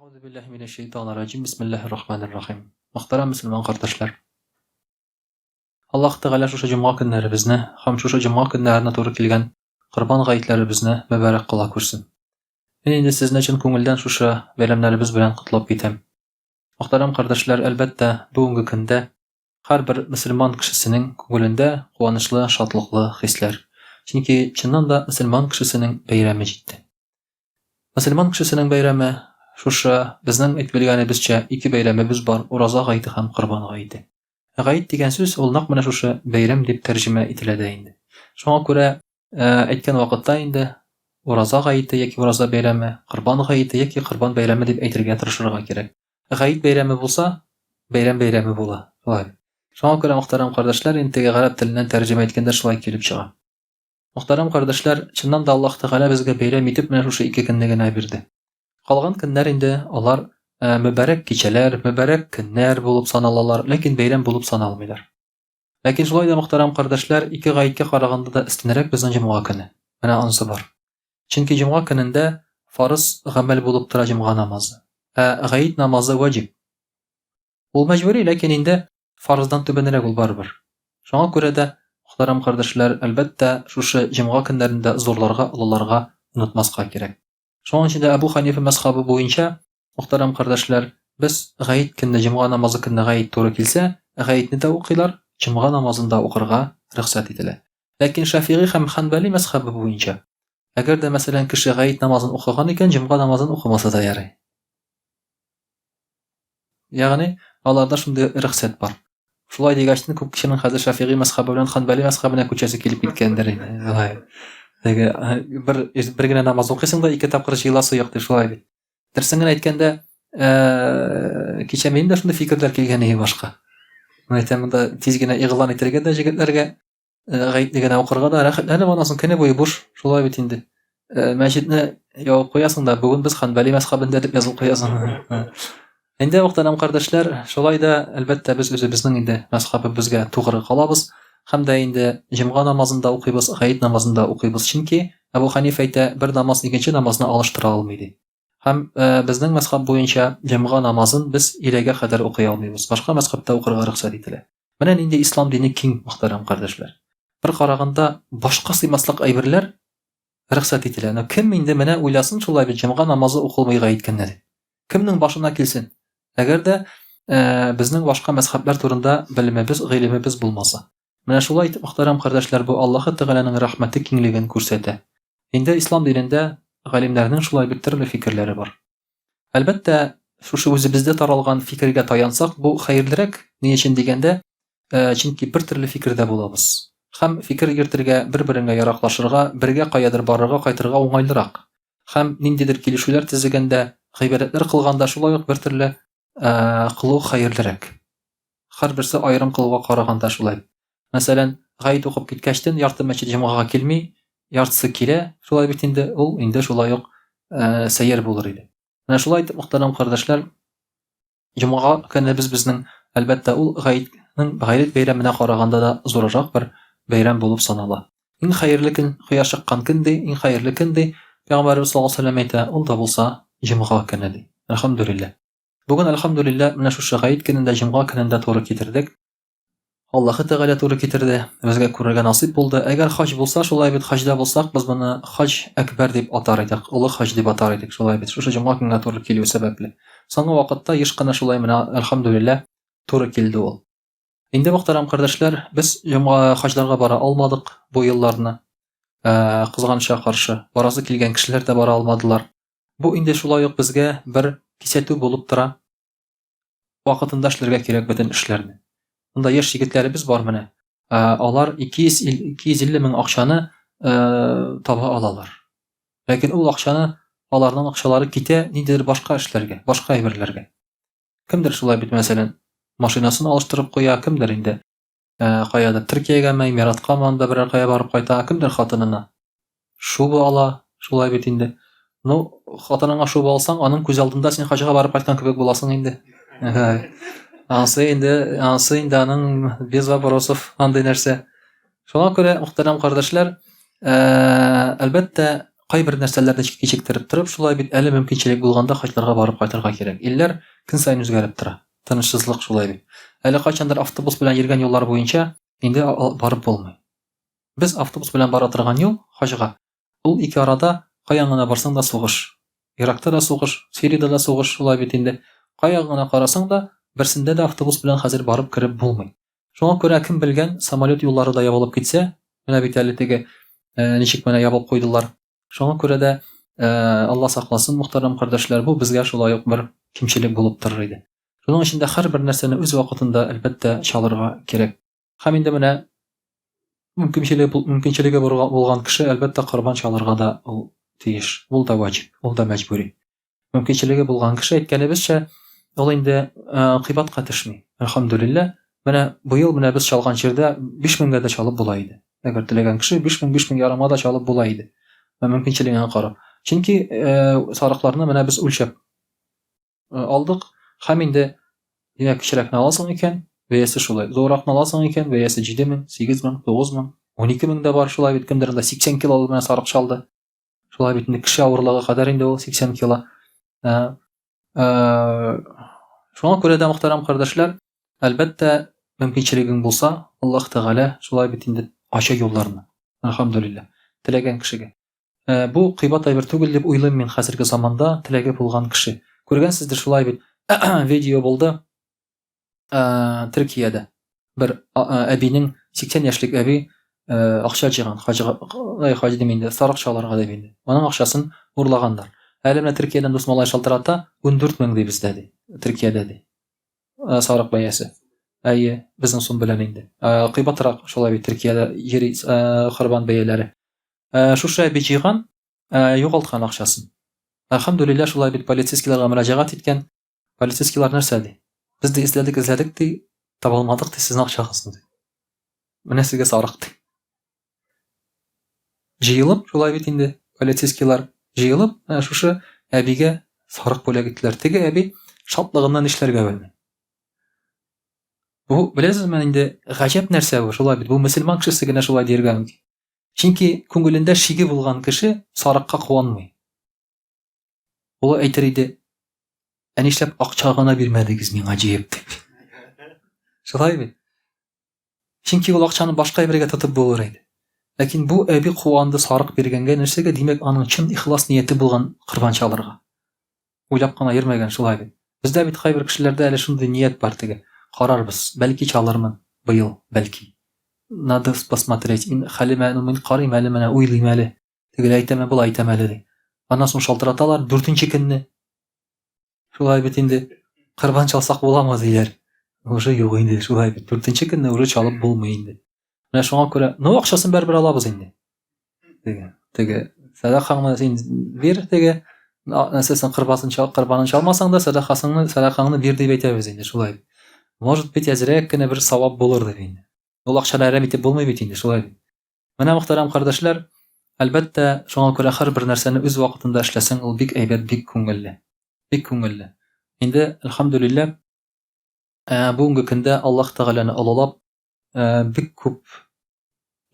Әгъузу биллаһи минәш шәйтанир раҗим. Бисмиллаһир рахманир рахим. Мөхтәрәм мөселман кардәшләр. Аллаһ Тәгалә шушы җомга көннәребезне һәм шушы җомга көннәренә туры килгән Корбан гаетләребезне мөбарәк кыла күрсен. Мин инде сезне чын күңелдән шушы бәйрәмнәребез белән котлап китәм. Мөхтәрәм кардәшләр, әлбәттә, бүгенге көндә һәрбер мөселман кешесенең күңелендә куанычлы, шатлыклы хисләр. Чөнки чыннан да мөселман кешесенең бәйрәме җитте. Мөселман кешесенең бәйрәме, шушы, безнең әйтеп белгәнебезчә, ике бәйрәмебез бар, Ураза гаете һәм Корбан гаете. Гает дигән сүз ул нәкъ менә шушы бәйрәм дип тәрҗемә ителә дә инде. Шуңа күрә әйткән вакытта инде Ураза гаете яки Ураза бәйрәме, Корбан гаете яки Корбан бәйрәме дип әйтергә тырышырга кирәк. Гает бәйрәме булса, бәйрәм бәйрәме була. Шулай. Шуңа күрә, мөхтәрәм кардәшләр, инде теге гарәп теленнән тәрҗемә иткәндә шулай килеп чыга. Мөхтәрәм кардәшләр, чыннан да Аллаһ Тәгалә безгә бәйрәм итеп менә шушы ике көнне генә бирде. Калган көннәр инде алар э, мөбарәк кичәләр, мөбарәк көннәр булып саналалар, ләкин бәйрәм булып саналмыйлар. Ләкин шулай да, мөхтәрәм кардәшләр, ике гаеткә караганда да өстенрәк безнең җомга көне. Менә анысы бар. Чөнки җомга көнендә фарыз гамәл булып тора җомга намазы. Ә гаит намазы ваҗиб. Ул мәҗбүри, ләкин инде фарыздан түбәнрәк ул барыбер. Шуңа күрә дә, мөхтәрәм кардәшләр, әлбәттә, шушы җомга көннәрендә зурларга, олыларга онытмаска кирәк. Шуның өчен дә Әбу Ханифа мәзхәбе буенча, мөхтәрәм кардәшләр, без гает көнне, җомга намазы көнне гает туры килсә, гаетне дә укыйлар, җомга намазын да укырга рөхсәт ителә. Ләкин Шәфигый һәм Хәнбәли мәзхәбе буенча, әгәр дә, мәсәлән, кеше гает намазын укыган икән, җомга намазын укымаса да ярый. Ягъни, аларда шундый рөхсәт бар. Шулай дигәч, күп кешенең хәзер Шәфигый мәзхәбе белән Хәнбәли мәзхәбенә күчәсе килеп киткәндер инде. Шулай. Теге бер бер генә намаз укыйсың да ике тапкыр җыеласы юк ди, шулай бит. Дөресен генә әйткәндә, кичә минем дә шундый фикерләр килгән иде башка. Мин әйтәм, монда тиз генә игълан итәргә дә җегетләргә, гаетне генә укырга да рәхәтләнеп аннан соң көне буе буш, шулай бит инде. Мәчетне ябып куясың да, бүген без Ханбали мәзхәбендә дип язып куясың. Инде мөхтәрәм кардәшләр, шулай да, әлбәттә, без үзебезнең инде мәзхәбебезгә тугры калабыз һәм дә инде җомга намазын да укыйбыз, гает намазын да укыйбыз. Чөнки Әбу Хәниф әйтә, бер намаз икенче намазны алыштыра алмый ди. Һәм э, безнең мәзхәб буенча җомга намазын без ирәгә кадәр укый алмыйбыз. Башка мәзхәбтә укырга рөхсәт ителә. Менә нинди ислам дине киң, мөхтәрәм кардәшләр. Бер караганда башка сыймаслык әйберләр рөхсәт ителә. Но кем инде менә уйласын шулай бит җомга намазы укылмый гает көнне дип. Кемнең башына килсен? Әгәр дә э, безнең башка мәзхәбләр турында белемебез, гыйлемебез булмаса. Менә шулай итеп, мөхтәрәм кардәшләр, бу Аллаһы Тәгаләнең рәхмәте киңлеген күрсәтә. Инде ислам динендә галимнәрнең шулай бит төрле фикерләре бар. Әлбәттә, шушы үзебездә таралган фикергә таянсак, бу хәерлерәк. Ни өчен дигәндә, э, чөнки бер төрле фикердә булабыз. Һәм фикер йөртергә, бер-береңә яраклашырга, бергә каядыр барырга, кайтырга уңайлырак. Һәм ниндидер килешүләр төзегәндә, гыйбадәтләр кылганда шулай ук бер төрле э, кылу хәерлерәк. Һәрберсе аерым кылуга караганда шулай. Мәсәлән, гает укып киткәчтен ярты мәчет җомгага килми, яртысы килә, шулай бит инде, ул инде шулай ук э, сәер булыр иде. Менә шулай итеп, мөхтәрәм кардәшләр, җомга көнебез безнең, әлбәттә, ул гаетнең гает бәйрәменә караганда да зуррак бер бәйрәм булып санала. Иң хәерле көн, кояш чыккан көн ди, иң хәерле көн ди, Пәйгамбәребез саллаллаһу алейһи ва сәлләм әйтә, ул да булса җомга көне ди. Әлхәмдүлилләһ. Бүген, әлхәмдүлилләһ, менә шушы гает көнендә, җомга көнендә туры китердек. Аллаһы Тәгалә туры китерде, безгә күрергә насыйп булды. Әгәр хаҗ булса, шулай бит, хаҗда булсак, без моны хаҗ әкбәр дип атар идек, олы хаҗ дип атар идек, шулай бит, шушы җомга көнгә туры килү сәбәпле. Соңгы вакытта еш кына шулай менә, әлхәмдүлилләһ, туры килде ул. Инде, мөхтәрәм кардәшләр, без җомга хаҗларга бара алмадык бу елларны. Ә, кызганычка каршы, барасы килгән кешеләр дә бара алмадылар. Бу инде шулай ук безгә бер кисәтү булып тора. Вакытында эшләргә кирәк бөтен эшләрне. Монда яшь егетләребез бар менә. Ә, алар 200 250 мең акчаны ә, таба алалар. Ләкин ул акчаны аларның акчалары китә ниндидер башка эшләргә, башка әйберләргә. Кемдер шулай бит, мәсәлән, машинасын алыштырып куя, кемдер инде ә, каядыр Төркиягәме, Эмираткамы анда берәр кая барып кайта, кемдер хатынына шуба ала, шулай бит инде. Ну, хатыныңа шуба алсаң, аның күз алдында син хаҗга барып кайткан кебек буласың инде. Ансы инде, ансы инде аның без вопросов андый нәрсә. Шуңа күрә, мөхтәрәм кардәшләр, ә, әлбәттә, Кайбер нәрсәләрне кичектереп торып, шулай бит әле мөмкинчелек булганда хаҗларга барып кайтырга кирәк. Илләр көн саен үзгәреп тора. Тынычсызлык шулай бит. Әле кайчандыр автобус белән йөргән юллар буенча инде барып булмый. Без автобус белән бара торган юл хаҗга. Ул ике арада каян гына барсаң да сугыш. Иракта да сугыш, Сириядә дә сугыш, шулай бит инде. Кая гына карасаң да, берсендә дә автобус белән хәзер барып кереп булмый. Шуңа күрә кем белгән, самолет юллары да ябылып китсә, менә бит әле теге ничек менә ябып куйдылар. Шуңа күрә дә Алла сакласын, мөхтәрәм кардәшләр, бу безгә шулай ук бер кимчелек булып торыр иде. Шуның өчен дә һәрбер нәрсәне үз вакытында, әлбәттә, чалырга кирәк. Һәм инде менә мөмкинчелеге мөмкинчелеге булган кеше, әлбәттә, корбан чалырга да ул тиеш. Ул да ваҗиб, ул да мәҗбүри. Мөмкинчелеге булган кеше, әйткәнебезчә, ул инде кыйбатка төшми. Әлхәмдүлилләһ, менә быел менә без чалган җирдә 5000гә дә чалып була иде. Әгәр теләгән кеше 5000, 5000 ярымга да чалып була иде. Мөмкинчелегеңә карап. Чөнки сарыкларны менә без үлчәп алдык һәм инде димәк кечерәкне аласың икән, бәясе шулай. Зурракны аласың икән, бәясе 7000, 8000, 9000, 12000 дә бар шулай бит кемдер анда 80 килолы менә сарык чалды. Шулай бит инде кеше авырлыгы кадәр инде ул 80 кило. Ә, ә, шуңа күрә дә, мөхтәрәм кардәшләр, әлбәттә, мөмкинчелегең булса, Аллаһ Тәгалә шулай бит инде ача юлларны. Әлхәмдүлилләһ. Теләгән кешегә. Ә, бу кыйбат әйбер түгел дип уйлыйм мин хәзерге заманда теләге булган кеше. Күргәнсездер шулай бит видео булды. Ә, Төркиядә бер әбинең 80 яшьлек әби акча җыйган, хаҗга, ай, хаҗ дим инде, сарык чалырга дип инде. Аның акчасын урлаганнар. Әле менә Төркиядән дус малай шалтырата, 14 мең ди бездә ди, Төркиядә ди. Сарык бәясе. Әйе, безнең сум белән инде. Кыйбатрак шулай бит Төркиядә йөри корбан бәяләре. Шушы әби җыйган, югалткан акчасын. Әлхәмдүлилләһ, шулай бит полицейскийларга мөрәҗәгать иткән. Полицейскийлар нәрсә ди? Без ди эзләдек, эзләдек ди, таба алмадык ди сезнең акчагызны ди. Менә сезгә сарык ди. Җыелып, шулай бит инде, полицейскийлар җыелып, менә шушы әбигә сарык бүләк иттеләр. Теге әби шатлыгыннан нишләргә белми. Бу, беләсезме инде, гаҗәп нәрсә бу, шулай бит. Бу мөселман кешесе генә шулай дияргә мөмкин. Чөнки күңелендә шиге булган кеше сарыкка куанмый. Ул әйтер иде, ә нишләп акча гына бирмәдегез миңа җыеп дип. Шулай бит? Чөнки ул акчаны башка әйбергә тотып булыр иде. Ләкин бу әби куанды сарык биргәнгә нәрсәгә, димәк, аның чын ихлас нияте булган корбан чалырга. Уйлап кына йөрмәгән, шулай бит. Бездә бит кайбер кешеләрдә әле шундый ният бар теге. Карарбыз, бәлки чалырмын быел, бәлки. Надо посмотреть. Мин хәлемә, ну мин карыйм әле менә, уйлыйм әле. Тегеләй әйтәме, болай әйтәме әле ди. Аннан соң шалтыраталар дүртенче көнне. Шулай бит инде. Корбан чалсак буламы диләр. Уже юк инде, шулай бит. Дүртенче көнне уже чалып булмый инде. Менә шуңа күрә, ну акчасын барыбер алабыз инде. Теге, теге сәдакаңны син бир, теге нәрсәсен корбасын чал, корбанын чалмасаң да сәдакасыңны, сәдакаңны бир дип әйтәбез инде, шулай. Может быть, әзрәк кенә бер савап булыр дип инде. Ул акчаны әрәм итеп булмый бит инде, шулай бит. Менә, мөхтәрәм кардәшләр, әлбәттә, шуңа күрә һәрбер нәрсәне үз вакытында эшләсәң, ул бик әйбәт, бик күңелле. Бик күңелле. Инде, әлхәмдүлилләһ, бүгенге көндә Аллаһ Тәгаләне олылап, бик күп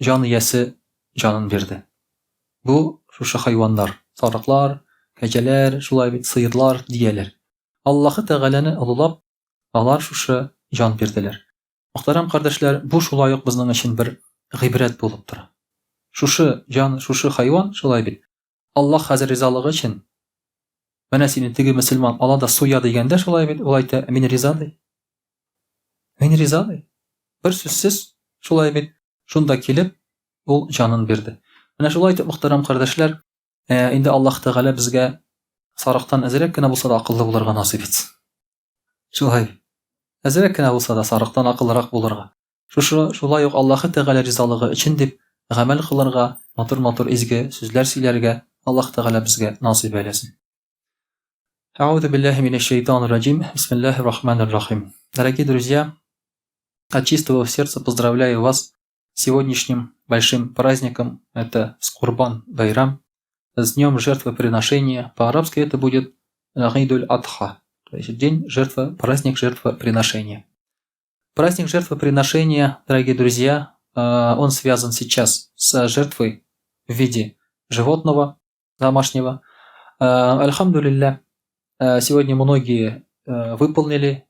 җан иясе җанын бирде. Бу шушы хайваннар, сарыклар, кәҗәләр, шулай бит, сыерлар, дияләр. Аллаһы Тәгаләне олылап, алар шушы җан бирделәр. Мөхтәрәм кардәшләр, бу шулай ук безнең өчен бер гыйбрәт булып тора. Шушы җан, шушы хайван, шулай бит, Аллаһ хәзер ризалыгы өчен, менә сине теге мөселман ала да суя дигәндә, шулай бит, ул әйтә, мин риза ди. Мин риза ди. Бер сүзсез, шулай бит, шунда килеп, ул җанын бирде. Менә шулай итеп, мөхтәрәм кардәшләр, инде Аллаһ Тәгалә безгә сарыктан әзрәк кенә булса да акыллы булырга насыйп итсен. Шулай. Әзрәк кенә булса да сарыктан акыллырак булырга. Шушы шулай ук Аллаһы Тәгалә ризалыгы өчен дип гамәл кылырга, матур-матур изге сүзләр сөйләргә Аллаһ Тәгалә безгә насыйп әйләсен. Әгъузу биллаһи минәш шәйтанир раҗим. Бисмиллаһир рахманир рахим. Дорогие друзья, от чистого сердца поздравляю вас с сегодняшним большим праздником, это с Курбан Байрам, с днем жертвоприношения. По-арабски это будет Гайдуль Адха, то есть день жертвы, праздник жертвоприношения. Праздник жертвоприношения, дорогие друзья, он связан сейчас с жертвой в виде животного. Домашнего. Альхамдулилля, сегодня многие выполнили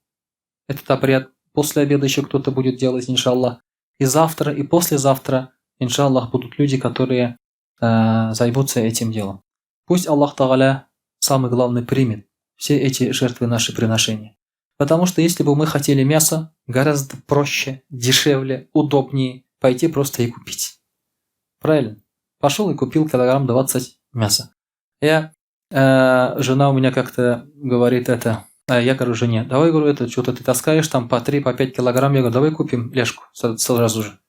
этот обряд. После обеда еще кто-то будет делать, иншаллах. И завтра, и послезавтра, иншаллах, будут люди, которые займутся этим делом. Пусть Аллах Тагаля, самый главный, примет все эти жертвы наши приношения. Потому что если бы мы хотели мясо, гораздо проще, дешевле, удобнее пойти просто и купить. Правильно? Пошел и купил килограмм 20 мяса. Жена у меня как-то говорит это, а я говорю жене, давай, говорю, это что-то ты таскаешь там по 3, по 5 килограмм, я говорю, давай купим ляжку сразу же.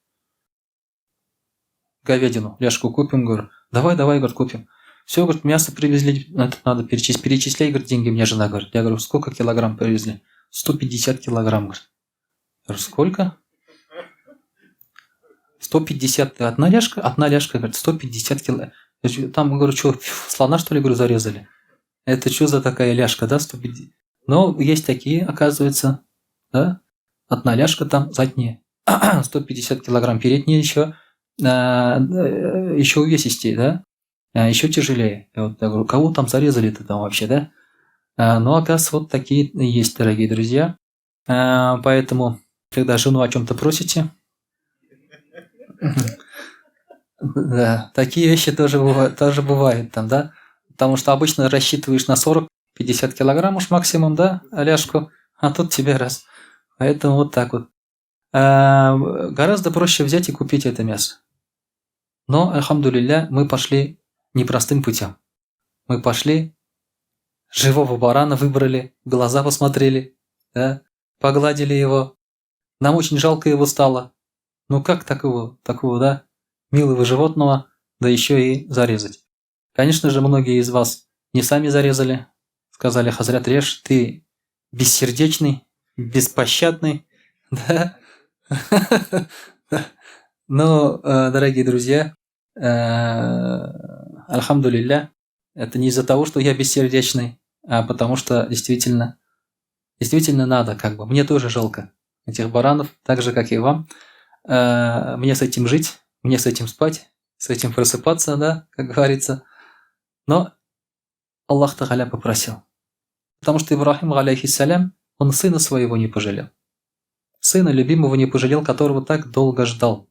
Говядину, ляжку купим, говорю, давай, давай, говорит, купим. Все, говорит, мясо привезли, это надо перечислить, перечисляй, говорит, деньги мне жена говорит. Я говорю, сколько килограмм привезли? 150 килограмм, говорит. Я говорю, сколько? 150, одна ляжка? Одна ляжка, говорит, 150 килограмм. Там, говорю, что, слона, что ли, говорю, зарезали? Это что за такая ляжка, да, 150? Но есть такие, оказывается, да, одна ляжка там задняя, 150 килограмм, передняя еще увесистее, да, еще тяжелее. Я вот говорю, кого там зарезали-то там вообще, да? Но, оказывается, вот такие есть, дорогие друзья. Поэтому, когда жену о чем-то просите, да, такие вещи тоже бывают там, да? Потому что обычно рассчитываешь на 40-50 килограмм уж максимум, да, ляжку, а тут тебе раз. Поэтому вот так вот. Гораздо проще взять и купить это мясо. Но, альхамдулилля, мы пошли непростым путем. Мы пошли, живого барана выбрали, глаза посмотрели, да, погладили его. Нам очень жалко его стало. Ну как такого, да, милого животного, да еще и зарезать? Конечно же, многие из вас не сами зарезали. Сказали: «Хазрят, режь, ты бессердечный, беспощадный», да? Но, дорогие друзья, альхамдулилля, это не из-за того, что я бессердечный, а потому что действительно, действительно надо, как бы. Мне тоже жалко этих баранов, так же, как и вам. Мне с этим жить, мне с этим спать, с этим просыпаться, да, как говорится. Но Аллах Тагаля попросил. Потому что Ибрахим, алейхиссалям, он сына своего не пожалел. Сына любимого не пожалел, которого так долго ждал.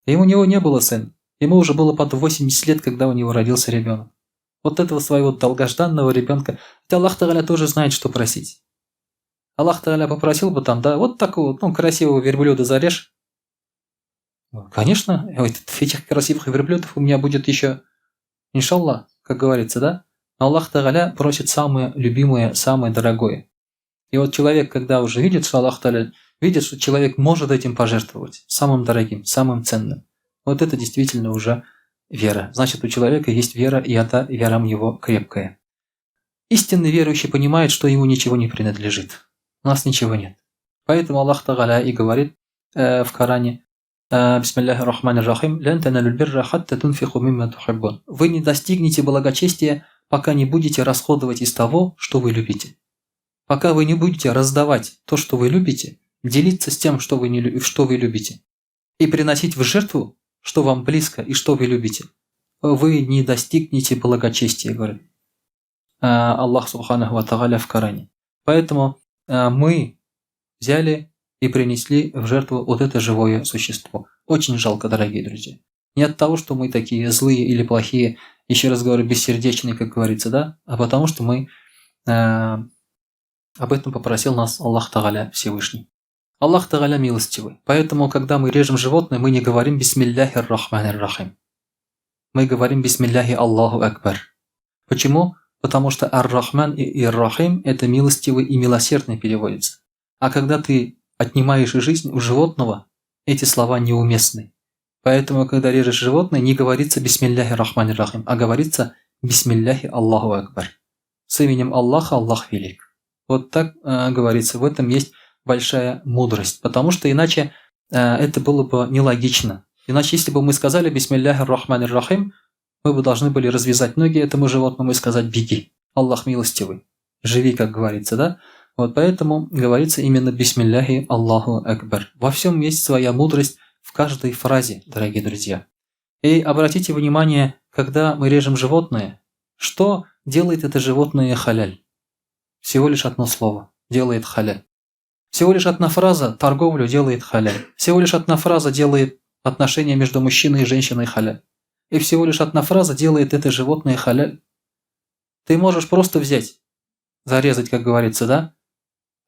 И у него не было сына. Ему уже было под 80 лет, когда у него родился ребенок. Вот этого своего долгожданного ребенка. Хотя Аллах Тагаля тоже знает, что просить. Аллах Тагаля попросил бы там, да, вот такого, ну, красивого верблюда зарежь. Конечно, этих красивых верблюдов у меня будет еще, иншаллах, как говорится, да? Но Аллах Тагаля просит самое любимое, самое дорогое. И вот человек, когда уже видит, что Аллах Тагаля видит, что человек может этим пожертвовать, самым дорогим, самым ценным, вот это действительно уже вера. Значит, у человека есть вера, и эта вера у него крепкая. Истинный верующий понимает, что ему ничего не принадлежит. У нас ничего нет. Поэтому Аллах Тагаля и говорит в Коране, Бисмиллахи рахмани рахим, Вы не достигнете благочестия, пока не будете расходовать из того, что вы любите. Пока вы не будете раздавать то, что вы любите, делиться с тем, что вы, не, что вы любите, и приносить в жертву, что вам близко и что вы любите, вы не достигнете благочестия, говорит Аллах Субханаху Ва Тагаля в Коране. Поэтому мы взяли и принесли в жертву вот это живое существо. Очень жалко, дорогие друзья. Не от того, что мы такие злые или плохие, еще раз говорю, бессердечные, как говорится, да, а потому что мы об этом попросил нас Аллах Тагаля Всевышний. Аллах Тагаля милостивый. Поэтому, когда мы режем животное, мы не говорим «Бисмилляхи рахмани рахим». Мы говорим «Бисмилляхи Аллаху Акбар». Почему? Потому что Ар-Рахман и Ар-Рахим – это милостивый и милосердный переводится. А когда ты отнимаешь жизнь у животного, эти слова неуместны. Поэтому, когда режешь животное, не говорится «Бисмилляхи рахмани рахим», а говорится «Бисмилляхи Аллаху Акбар». С именем Аллаха Аллах велик. Вот так говорится. В этом есть большая мудрость, потому что иначе это было бы нелогично. Иначе, если бы мы сказали «Бисмилляхи рахмани рахим», мы бы должны были развязать ноги этому животному и сказать: «Беги, Аллах милостивый, живи», как говорится, да? Вот поэтому говорится именно «Бисмилляхи Аллаху Акбар». Во всем есть своя мудрость, в каждой фразе, дорогие друзья. И обратите внимание, когда мы режем животное, Что делает это животное халяль? Всего лишь одно слово делает халяль. Всего лишь одна фраза торговлю делает халяль. Всего лишь одна фраза делает отношения между мужчиной и женщиной халяль. И всего лишь одна фраза делает это животное халяль. Ты можешь просто взять, зарезать, как говорится, да?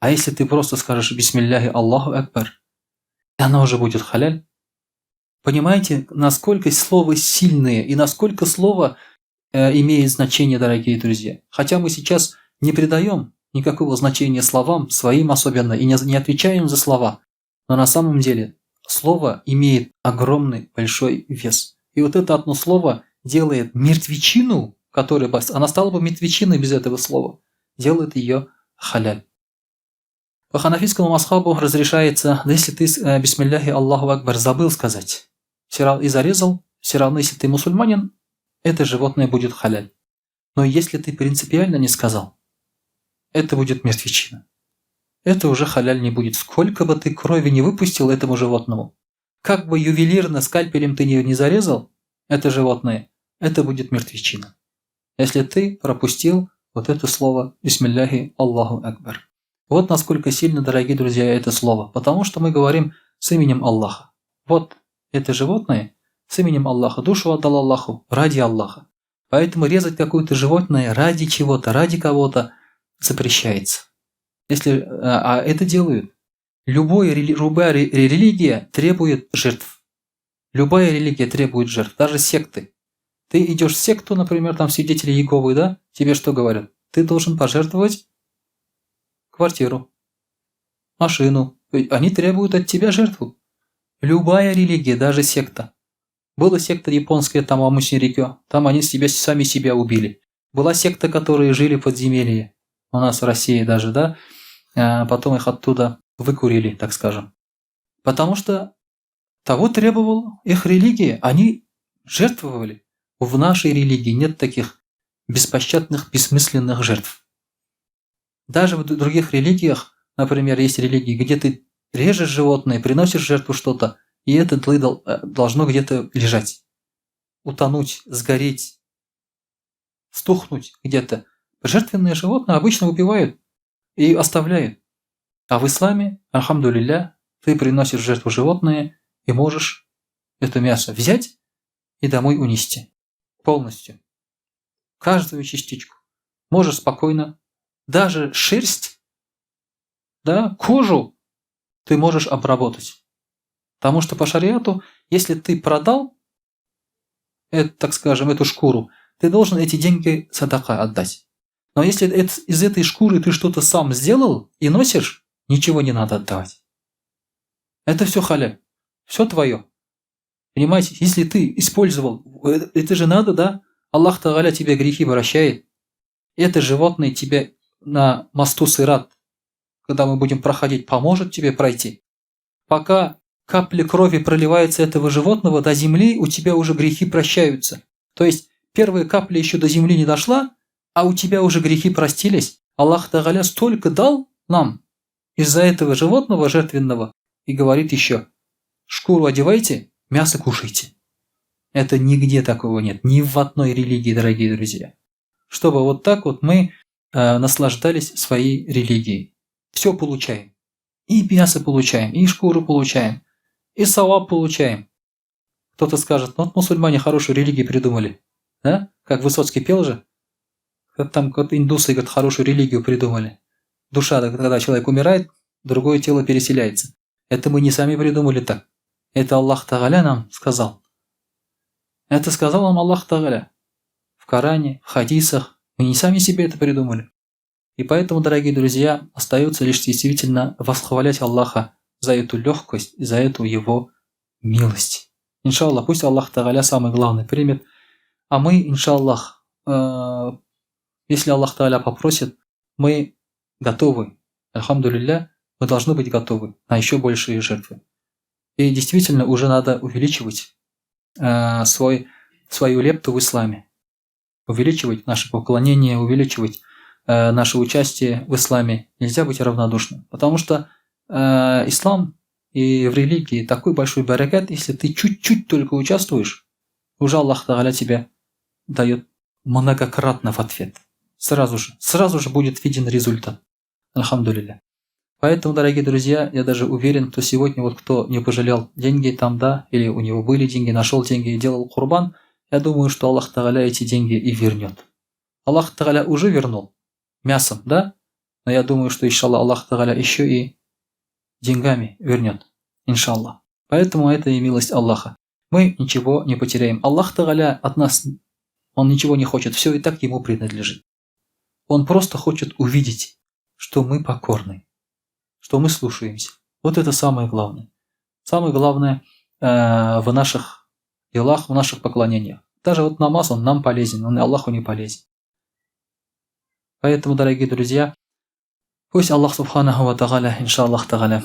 А если ты просто скажешь «Бисмилляхи Аллаху Акбар», оно уже будет халяль. Понимаете, насколько слово сильное и насколько слово имеет значение, дорогие друзья. Хотя мы сейчас не придаем никакого значения словам, своим особенно, и не отвечаем за слова. Но на самом деле слово имеет огромный большой вес. И вот это одно слово делает мертвечину, которая она стала бы мертвечиной без этого слова, делает ее халяль. По ханафитскому мазхабу разрешается, если ты бисмилляхи Аллаху Акбар забыл сказать и зарезал, все равно, если ты мусульманин, это животное будет халяль. Но если ты принципиально не сказал, это будет мертвечина. Это уже халяль не будет. Сколько бы ты крови не выпустил этому животному, как бы ювелирно скальпелем ты не зарезал это животное, это будет мертвечина. Если ты пропустил вот это слово «Бисмилляхи Аллаху Акбар». Вот насколько сильно, дорогие друзья, это слово. Потому что мы говорим с именем Аллаха. Вот это животное с именем Аллаха. Душу отдал Аллаху ради Аллаха. Поэтому резать какое-то животное ради чего-то, ради кого-то запрещается. Если, а это делают. Любая религия требует жертв. Любая религия требует жертв, даже секты. Ты идешь в секту, например, там свидетели Иеговы, да? Тебе что говорят? Ты должен пожертвовать квартиру, машину. Они требуют от тебя жертву. Любая религия, даже секта. Была секта японская, там Амусинрикё, там они сами себя убили. Была секта, которые жили в подземелье, у нас в России даже, да? Потом их оттуда выкурили, так скажем. Потому что того требовала их религия, они жертвовали. В нашей религии нет таких беспощадных, бессмысленных жертв. Даже в других религиях, например, есть религии, где ты режешь животное, приносишь жертву что-то, и это должно где-то лежать, утонуть, сгореть, стухнуть где-то. Жертвенное животное обычно убивают и оставляют. А в исламе, альхамдулилля, ты приносишь жертву животное и можешь это мясо взять и домой унести. Полностью. Каждую частичку. Можешь спокойно. Даже шерсть, да, кожу ты можешь обработать. Потому что по шариату, если ты продал, так скажем, эту шкуру, ты должен эти деньги садака отдать. Но если из этой шкуры ты что-то сам сделал и носишь, ничего не надо отдавать. Это все халяль. Все твое. Понимаете, если ты использовал, это же надо, да? Аллах Тааля тебе грехи прощает. Это животное тебе на мосту Сират, когда мы будем проходить, поможет тебе пройти. Пока капли крови проливается этого животного до земли, у тебя уже грехи прощаются. То есть первая капля еще до земли не дошла, а у тебя уже грехи простились. Аллах Тааля столько дал нам из-за этого животного жертвенного и говорит еще: шкуру одевайте, мясо кушайте. Это нигде такого нет, ни в одной религии, дорогие друзья. Чтобы вот так вот мы наслаждались своей религией. Все получаем. И мясо получаем, и шкуру получаем, и саваб получаем. Кто-то скажет, ну вот мусульмане хорошую религию придумали. Да? Как Высоцкий пел же. Как там как индусы, говорят, хорошую религию придумали. Душа, когда человек умирает, другое тело переселяется. Это мы не сами придумали так. Это Аллах Тааля нам сказал. Это сказал нам Аллах Тааля. В Коране, в хадисах. Мы не сами себе это придумали. И поэтому, дорогие друзья, остается лишь действительно восхвалять Аллаха за эту легкость и за эту его милость. Иншаллах, пусть Аллах Тааля самый главный примет. А мы, иншаллах, если Аллах Тааля попросит, мы готовы. Альхамдулилля, мы должны быть готовы на еще большие жертвы. И действительно уже надо увеличивать свою лепту в исламе. Увеличивать наше поклонение, увеличивать наше участие в исламе. Нельзя быть равнодушным. Потому что ислам и в религии такой большой баракат, если ты чуть-чуть только участвуешь, уже Аллах Тааля тебе дает многократно в ответ. Сразу же, сразу же будет виден результат. Альхамдулилля. Поэтому, дорогие друзья, я даже уверен, что сегодня вот кто не пожалел деньги там, да, или у него были деньги, нашел деньги и делал курбан, я думаю, что Аллах Тагаля эти деньги и вернет. Аллах Тагаля уже вернул мясом, да? Но я думаю, что, иншаллах, Аллах Тагаля еще и деньгами вернет, иншаллах. Поэтому это и милость Аллаха. Мы ничего не потеряем. Аллах Тагаля от нас, он ничего не хочет, все и так ему принадлежит. Он просто хочет увидеть, что мы покорны, что мы слушаемся. Вот это самое главное. Самое главное э, в наших делах, в наших поклонениях. Даже вот намаз, он нам полезен, он Аллаху не полезен. Поэтому, дорогие друзья, пусть Аллах Субханаху Ва Тагаля, иншаллах Тагаля,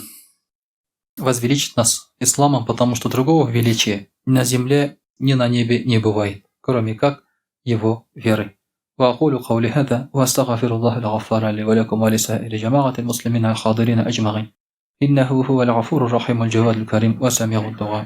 возвеличит нас исламом, потому что другого величия ни на земле, ни на небе не бывает, кроме как его веры. وأقول قولي هذا وأستغفر الله الغفار لي ولكم ولسائر جماعة المسلمين الحاضرين أجمعين إنه هو الغفور الرحيم الجواد الكريم وسميع الدعاء.